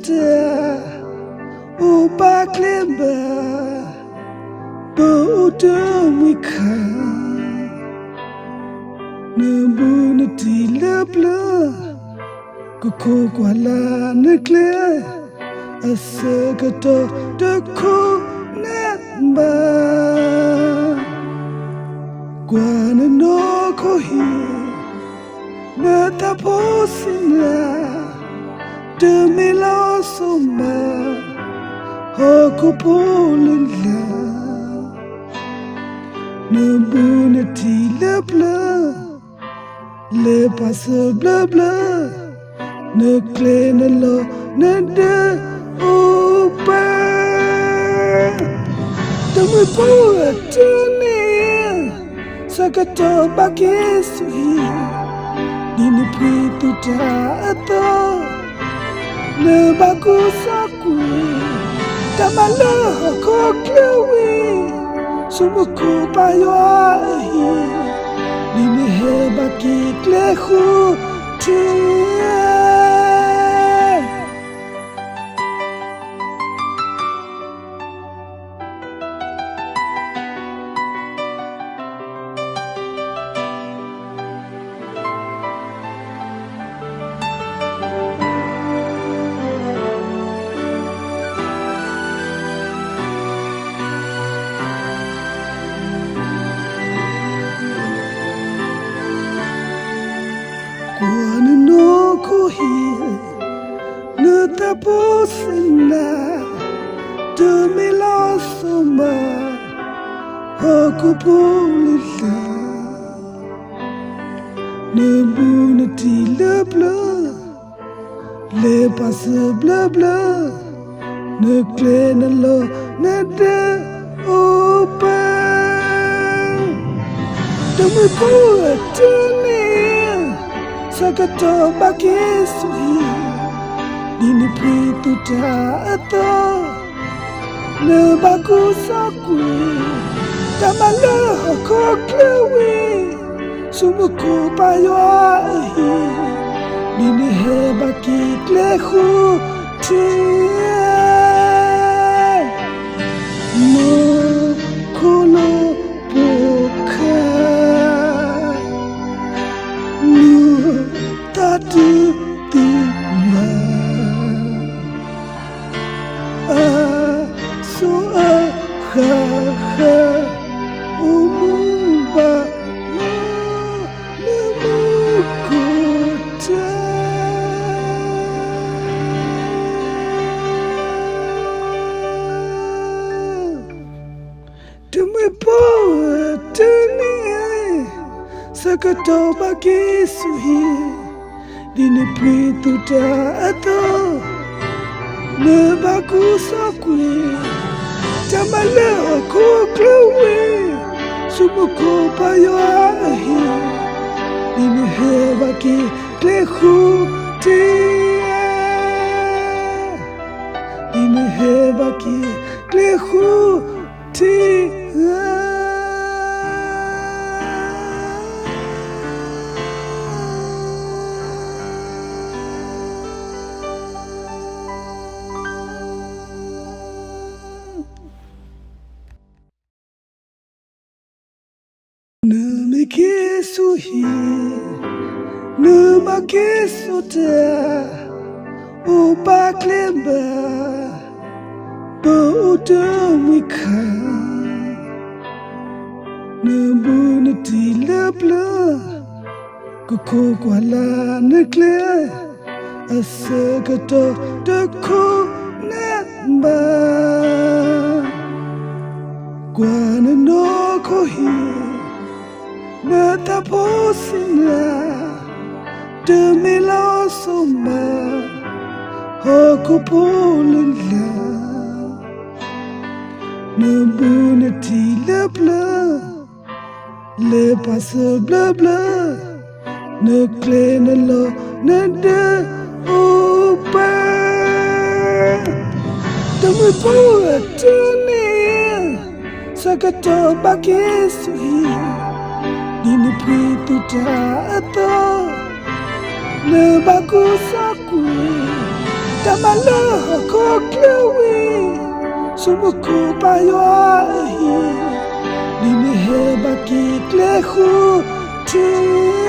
တၢ် အိၣ်ဘၣ်ကျဲဘၣ် ပအိၣ်တမှံခါ, နဘူးနတံၢ်လၢပျၢၤ, ကခိးကွၢ်လၢနကျဲ, အဆၢကတီၢ်တခိၣ်နးဘၣ်, ကွၢ်နနီၢ်ခိဟံၣ် နသးဖိဆံးနၤ, တမ့ၢ်လၢစိၤမး, ဟီၣ်ခိၣ်ဖိလၢ်လၢ်, နဘူးနတံၢ်လၢပျၢၤ, လဲၤပာ်စၢၤဘျၢဘျၢ, နကျဲနလီၢ်နဒၢအိၣ်ပၢ်, တမှံဖိတန့ၢ် ဆၢကတီၢ်ဘၣ်က့ၤဆူဟံၣ်, ဒ်နဖှံသူၣ်တၢ်အသိး, နဘၣ်ကူစါကွံာ် တၢ်မၤလၢဟီၣ်ခိၣ်ချၢဝံၤ, ဆူမူခိၣ်ပၢ်ယွၤအဟံၣ်, ဒ်နဟဲဘၣ်က့ၤကျဲဃုထံ ကွၢ်နနီၢ်ခိဟံၣ် နသးဖိဆံးနၤ, တမ့ၢ်လၢစိၤမး, ဟီၣ်ခိၣ်ဖိလၢ်လၢ်, နဘူးနတံၢ်လၢပျၢၤ, လဲၤပာ်စၢၤဘျၢဘျၢ, နကျဲနလီၢ်နဒၢအိၣ်ပၢ်, တမှံဖိတန့ၢ် ဆၢကတီၢ်ဘၣ်က့ၤဆူဟံၣ်, ဒ်နဖှံသူၣ်တၢ်အသိး, နဘၣ်ကူစါကွံာ် တၢ်မၤလၢဟီၣ်ခိၣ်ချၢဝံၤ, ဆူမူခိၣ်ပၢ်ယွၤအဟံၣ်, ဒ်နဟဲဘၣ်က့ၤကျဲဃုထံ နီၢ်ခိလီၤပှီၢ်ခါ, နသးဒုးသ့ၣ်မး, အစိအဃၣ်ဃၣ်, အိၣ်မူဘၣ်လီၤလၢမူခိၣ်တၢ် တမှံဖိတန့ၢ်, ဆၢကတီၢ်ဘၣ်က့ၤဆူဟံၣ်, ဒ်နဖှံသူၣ်တၢ်အသိး, နဘၣ်ကူစါကွံာ် တၢ်မၤလၢဟီၣ်ခိၣ်ချၢဝံၤ, ဆူမူခိၣ်ပၢ်ယွၤအဟံၣ်, ဒ်နဟဲဘၣ်က့ၤကျဲဃုထံ ဒ်နဟဲဘၣ်က့ၤကျဲဃုထံဧၢ, နမ့ၢ်က့ၤဆူဟံၣ်, နဘၣ်က့ၤဆူတၢ်, အိၣ်ဘၣ်ကျဲဘၣ်, ပအိၣ်တမှံခါ, နဘူးနတံၢ်လၢပျၢၤ, ကခိးကွၢ်လၢနကျဲ, အဆၢကတီၢ်တခိၣ်နးဘၣ်, ကွၢ်နနီၢ်ခိဟံၣ်, နသးဖိဆံးနၤ, တမ့ၢ်လၢစိၤမး, ဟီၣ်ခိၣ်ဖိလၢ်လၢ်, နဘူးနတံၢ်လၢပျၢၤ, လဲၤပာ်စၢၤဘျၢဘျၢ, နကျဲနလီၢ်နဒၢအိၣ်ပၢ်, တမှံဖိတန့ၢ်, ဆၢကတီၢ်ဘၣ်က့ၤဆူဟံၣ်, ဒ်နဖှံသူၣ်တၢ်အသိး, နဘၣ်ကူစါကွံာ် တၢ်မၤလၢဟီၣ်ခိၣ်ချၢဝံၤ, ဆူမူခိၣ်ပၢ်ယွၤအဟံၣ်, ဒ်နဟဲဘၣ်က့ၤကျဲဃုထံၣ်